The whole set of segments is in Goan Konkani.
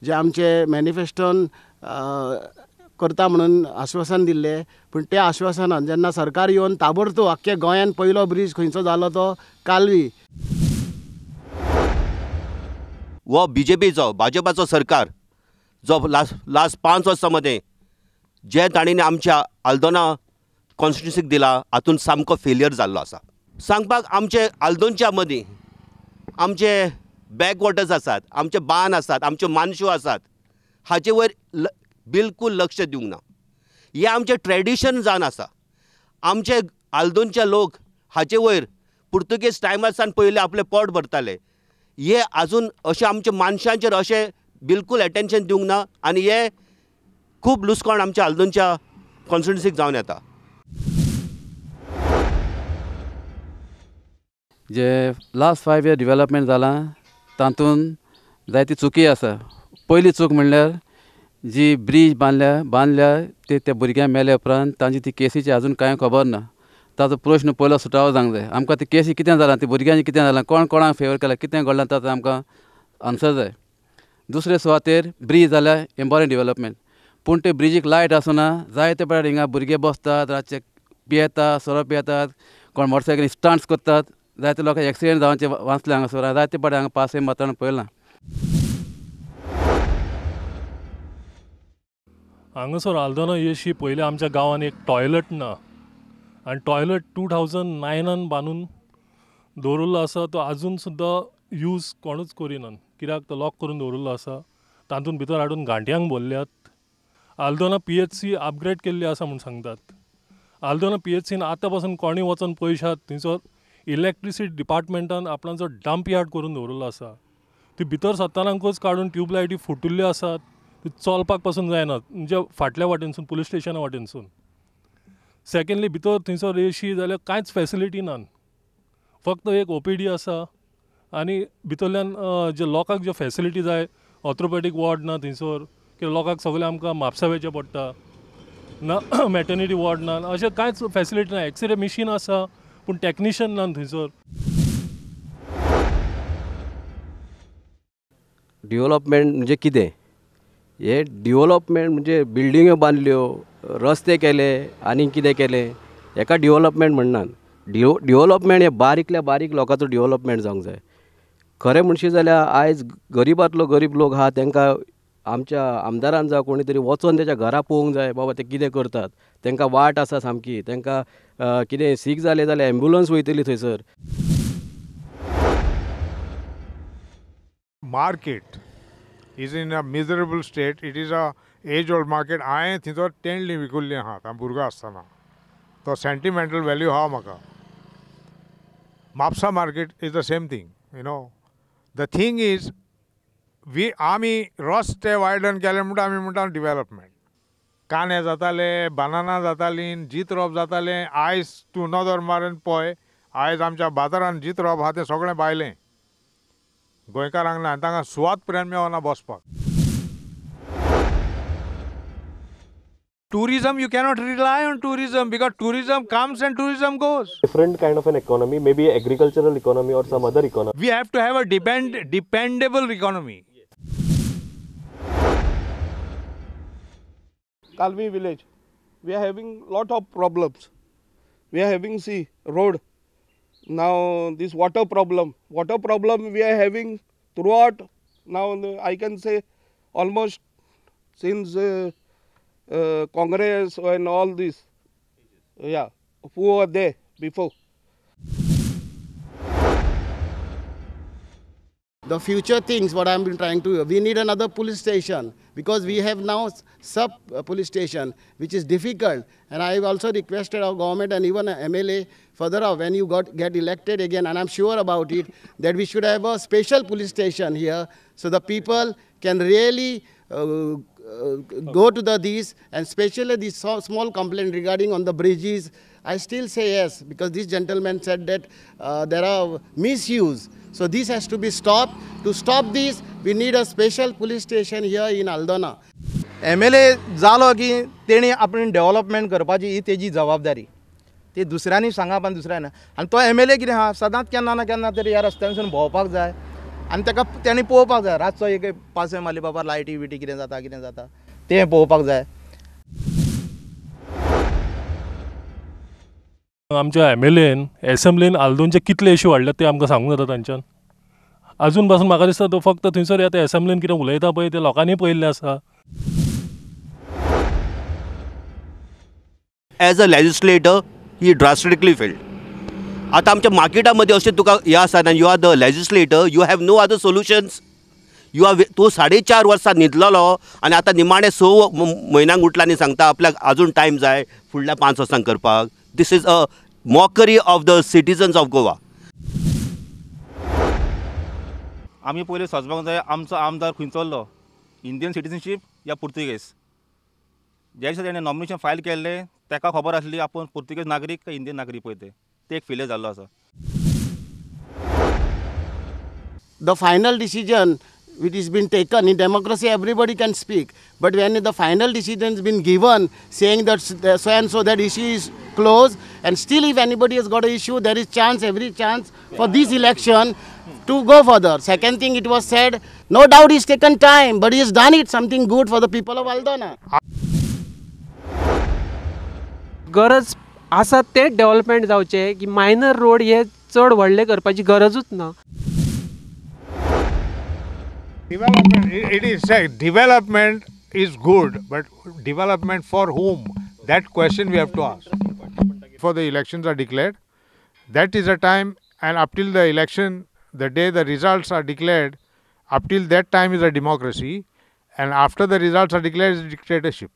जे आमचे मॅनिफेस्टोन करता म्हणून आश्वासन दिल्लें, पूण त्या आश्वासनान जेन्ना सरकार येवन ताबडतोब आख्खे गोंयान पयलो ब्रिज खंयचो जालो तो कालवी. हो बीजेपीचो भाजपाचो सरकार जो लास्ट 5 वर्सां मदें जे तांणी आमच्या आल्दोना कॉन्स्टिट्युन्सीक दिला हातूंत सामको फेलियर जाल्लो आसा. सांगपाक आमचे आल्दोनच्या मदीं आमचे बॅकवॉटर्स आसात, आमचे बांद आसात, आमच्यो मानश्यो आसात, हाचे वयर बिलकूल लक्ष दिवंक ना. हें आमचें ट्रेडिशन जावन आसा. आमचे आल्दोनचे लोक हाचे वयर पुर्तुगेज टायमार सावन पयलीं आपलें पोट भरताले. हे आजून अशें आमच्या मानशांचेर अशें बिलकूल एटेन्शन दिवंक ना आनी हे खूब लुसकाण आमच्या आल्दोनच्या कॉन्स्टिट्युन्सीक जावन येता. जे लास्ट 5 इयर डिवेलपमेंट जालां तातूंत जायती चुकी आसा. पयली चूक म्हणल्यार जी ब्रीज बांदल्या ते त्या भुरग्यांक मेल्या उपरांत तांची ती केसीची अजून कांय खबर ना. ताचो प्रश्न पयलो सुटावो जावंक जाय. आमकां ती केसी कितें जालां, ती भुरग्यांची कितें जालां, कोण कोणाक फेवर केला, कितें घडलां ताचो आमकां आन्सर जाय. दुसरे सुवातेर ब्रीज जाल्यार इम्पोर्टंट डिवेलपमेंट, पूण ते ब्रिजीक लायट आसना. जायते फावट हिंगा भुरगे बसतात, रातचे पियेतात, सोरो पियेतात, कोण मोटरसायकली स्टंट्स करतात, जायते लोकांक एक्सिडेंट जावचे वाचले हांगासर. जायते फावट हांगा पासय मारतना पळयलां. हांगासर आल्दोना येशी पयलीं आमच्या गांवांत एक टॉयलट ना आनी टॉयलट 2009 बांदून दवरिल्लो आसा, तो आजून सुद्दां यूज कोणूच करिनात, कित्याक तो लॉक करून दवरिल्लो आसा. तातूंत भितर हाडून घांट्यांक भरल्यात. आल्दोना PHC upgrade केल्ली आसा म्हूण सांगतात. आल्दोना PHCन आतां पासून कोणूय वचोन पळयशात थंयसर इलेक्ट्रिसिटी डिपार्टमेंटान आपणाचो डंप यार्ड करून दवरिल्लो आसा. ती भितर सरतनाकूच काडून ट्यूबलायटी फुटिल्ल्यो आसात, ती चलपाक पासून जायना, म्हणजे फाटल्या वाटेनसून पुलीस स्टेशना वाटेनसून. सेकेंडली भितर थंयसर येशी जाल्यार कांयच फेसिलिटी ना, फक्त एक OPD आसा आनी भितरल्यान जे लोकांक ज्यो फेसिलिटी जाय, ऑर्थोपेडीक वॉर्ड ना थंयसर, की लोकांक सगळें आमकां म्हापसा वयचें पडटा ना, मॅटर्निटी वॉर्ड ना, अशें कांयच फेसिलिटी ना. एक्सरे मशीन आसा पूण टॅक्निशियन ना थंयसर. डिवेलपमेंट म्हणजे कितें? हे डिवेलपमेंट म्हणजे बिल्डिंग्यो बांदल्यो, रस्ते केले आनी कितें केलें, हेका डिवेलपमेंट म्हणनात. डिवेलपमेंट हे बारीकल्या बारीक लोकांचो डिवेलपमेंट जावंक जाय. खरें म्हणशी जाल्यार आयज गरिबांतलो गरीब लोक आहा तांकां आमच्या आमदारान जावं कोणी तरी वचोन तेच्या घरा पळोवंक जाय, बाबा ते कितें करतात, तांकां वाट आसा सामकी, तांकां कितें सीक जालें जाल्यार एम्बुलंस वयतली थंयसर. Market is in a miserable state. It is a age old market. हांवें थंयसर तेंडली विकुल्ली आहा हांव भुरगो आसतना, तो सेंटिमेंटल वेल्यू आहा म्हाका. Mapusa market is the same thing, you know. The thing is we आमी रस्ते वायडन केले म्हणटा आमी म्हणटा डिवेलपमेंट. कांदे जाताले, बनाना जातालीं, जीत रोप जातालें. आयज तूं नदर मारून पळय, आयज आमच्या बाजारान जीत रोप आहा तें सगळें भायलें, गोंयकारांक ना, तांकां सुवात पर्यंत मेळना बसपाक. Tourism, you cannot rely on tourism because tourism comes and tourism goes. Different kind of an economy, maybe agricultural economy or some other economy. We have to have a dependable economy. Kalvi village, we are having lot of problems. We are having see road. Now this water problem we are having throughout. Now I can say almost since Congress and all this, yeah, who were there before. The future things what I have been trying to, we need another police station because we have now sub police station which is difficult, and I have also requested our government and even MLA further up when you get elected again, and I am sure about it, that we should have a special police station here so the people can really go to the these, and especially this small complaint regarding on the bridges. I still say yes, because this gentleman said that there are misuse. So this has to be stopped. To stop this, we need a special police station here in Aldona. MLA जालो की तेणी आपणे डेव्हलपमेंट करपाची ही तेजी जबाबदारी, ती दुसऱ्यांनी सांगप आनी दुसऱ्यांनी. आनी तो MLA कितें आहा, सदांच केन्ना ना केन्ना तरी ह्या रस्त्यानसून भोंवपाक जाय. आनी ताका तेणी पळोवपाक जाय, रातचो एक पासय मारली बाबा लायटी बिटी कितें जाता कितें जाता तें पळोवपाक जाय. आमच्या एम.एल.एन एसेंब्लीन आल्दोनचे कितले इशू हाडल्यात ते आमकां सांगूंक जाता तांच्यान. अजून पासून म्हाका दिसता तो फक्त थंयसर येता एसेंब्लीन कितें उलयता पळय तें लोकांनी पळयल्लें आसा. As a legislator he drastically failed. आतां आमच्या मार्केटा मदीं अशें तुका हें आसा आनी you are the legislator, you have no other solutions. You are तूं 4.5 वर्सां न्हिदलेलो आनी आतां निमाणें 6 म्हयन्यांक उठला आनी सांगता आपल्याक आजून टायम जाय फुडल्या 5 वर्सांक करपाक. This is a mockery of the citizens of Goa. आमी पयलीं सोदपाक जाय आमचो आमदार खंयचो, इंडियन सिटीजनशीप या पुर्तुगेज. ज्या दिसा तेणें नॉमिनेशन फायल केल्लें ताका खबर आसली आपूण पुर्तुगेज नागरीक काय इंडियन नागरीक पळय तें, तें एक फेलियर जाल्लो आसा. The final decision which is been taken in democracy, everybody can speak, but when the final decision has been given saying that so and so that issue is closed, and still if anybody has got an issue, there is chance, every chance for this election to go further. Second thing, it was said, no doubt he's taken time, but he has done it something good for the people of Aldona. गरज आसा तें डेव्हलपमेंट जावचें की मायनर रोड हे चड व्हडले करपाची गरजूच ना. Development, it is said, development is good, but development for whom? That question we have to ask. Before the elections are declared, that is a time, and up till the election, the day the results are declared, up till that time is a democracy, and after the results are declared is a dictatorship.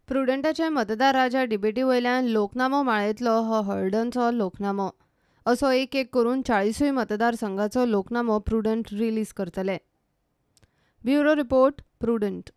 प्रुडंटाच्या मतदार राजा डिबेटी वयल्यान लोकनामो माळेंतलो हो हळदणचो लोकनामो. असो एक एक करून 40 मतदारसंघाचो लोकनामो प्रुडंट रिलीज करतले. Bureau report, Prudent.